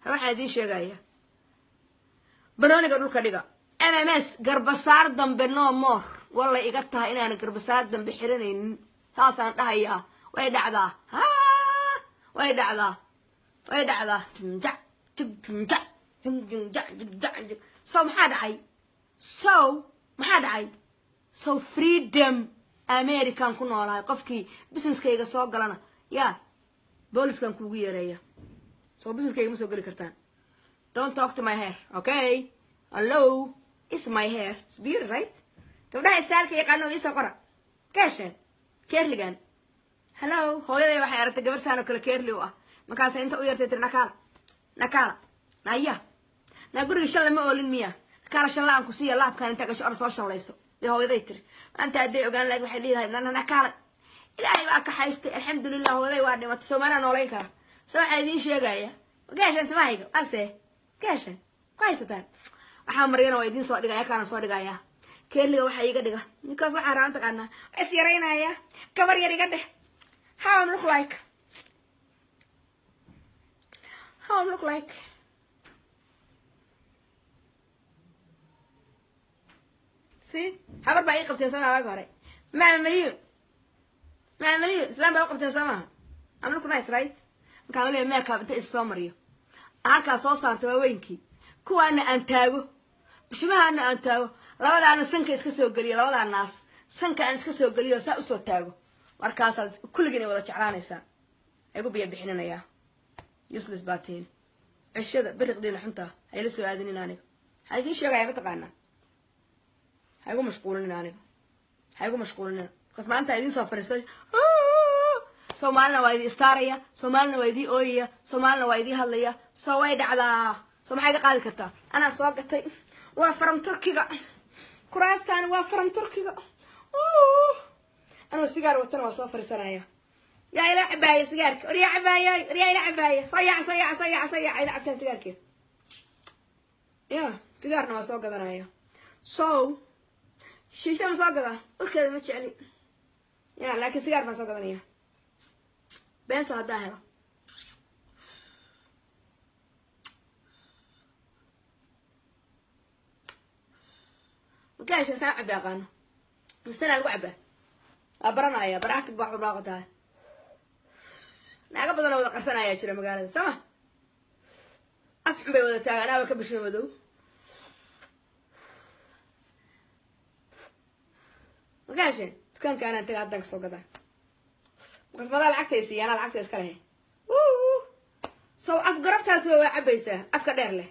Waxaa idiin sheegaya banooniga dhulka dhiga MMS garbasaar dambe no more. Walla iga tahay inaan garbasaar dambe xiranaynin, saasaan dhahayaa. Way dhacdaa, way dhacdaa, way dhacdaa. Jumjac jug jumjac jug jumjac jugjac jug. So maxaa dhacay? So maxaa dhacay? So freedom American ku noolahay. Qofkii businesskayga soo galana yaa booliskan kuugu yeereeya. So businesskayga ma soo geli kartaan. Don't talk to my hair, okay? Hello, it's my hair, it's beauty, right? Gabdhaha istaalka yaqaano iisoo qora ka hesheen curlygan. Hello, hooyaday waxay aragtay gabar saan oo kale curly u ah, markaasa inta u yartay tiri, "Nakaala, nakaala, naya naa guriga shanla ma oolin miya? Nakaala, shanla aan ku siiya laabkaan intaa gasho or soo shanlayso," dee hooyaday tiri. Maanta hadday ogaan lahayd waxay dhihi lahayd, "Nakaala, Ilaahay baa kaxaystay, alxamdulilah, hooyaday waa dhimatay, Soomaalida noolayn kara." So waxaa idiin sheegaya, ka hesheen timahayga ase ka hesheen ku haysataan. Waxaa maryana waa idiin soo dhigaya, kaana soo dhigaya curlyga. Waxaa iiga dhiga ninkaas waxaa rabaa taqaanaa, waa is yaraynaya. Gabar yar iga dheh. How I'm look like? How I'm look like? See, habar baa ii qabteen sama waagi hore. Maama Malyun, maama Malyun islaan baa u qabteen soo maaha? I'm look nice, right? Markaan leeyahay makeup inta is soo mariyo, halkaa soo saarta waaweynkii, kuwaana aan taago, bishimahaana aan taago, labadaana sanka iska soo geliyo, labadaa naas sanka aan iska soo geliyo, saa usoo taago, markaasaad kulligiin ay wada jeclaanaysaa. Igu biyo bixininayaa. Useless baa tihiin. Cishada biriqdiina xuntaa hayla soo aadinin. Aniga waxaan idiin sheegaya mataqaanaa, ha igu mashquulinin aniga, ha igu mashquulinina, because maanta idiin soo fariistay. Soomaalina waa idin istaaraya, Soomaalina waa idii ooyaya, Soomaalina waa idii hadlaya. Soo way dhacdaa. Soo maxay ka qaadi kartaa? Anaa soo gatay, waa from Turkiga. Kuraastaani waa from Turkiga. Anoo sigaar watana waa soo fariisanaya. Yaa ila cabaaya sigaarka? War yaa cabaayay? War yaa ila cabaaya? Soo yaaca, soo yaaca, soo yaaca, soo yaaca, ila cabtaan sigaarkii. Ya sigaarna waa soo gadanaya. So shiisha ma soo gadaa? Urkeeda ma jecli ya, laakiin sigaar baan soo gadanaya. Beensa haddaa helo. Makaasha saa cabba aqaano mistana lagu cabaa, waa baranaya, practice baa waxu tahay. Naaga badan oo wada qarsanaya jira magaalada, sama af xun bay wada taagaan, anaaba ka bishima madow. Makaashe dukaanka anaan taga, haddaan kasoo gadaa. Markaas madaa lacagta ay siiya, anaa lacagta iska lehe. So af garabtaas waa cabaysaa afka dheer leh.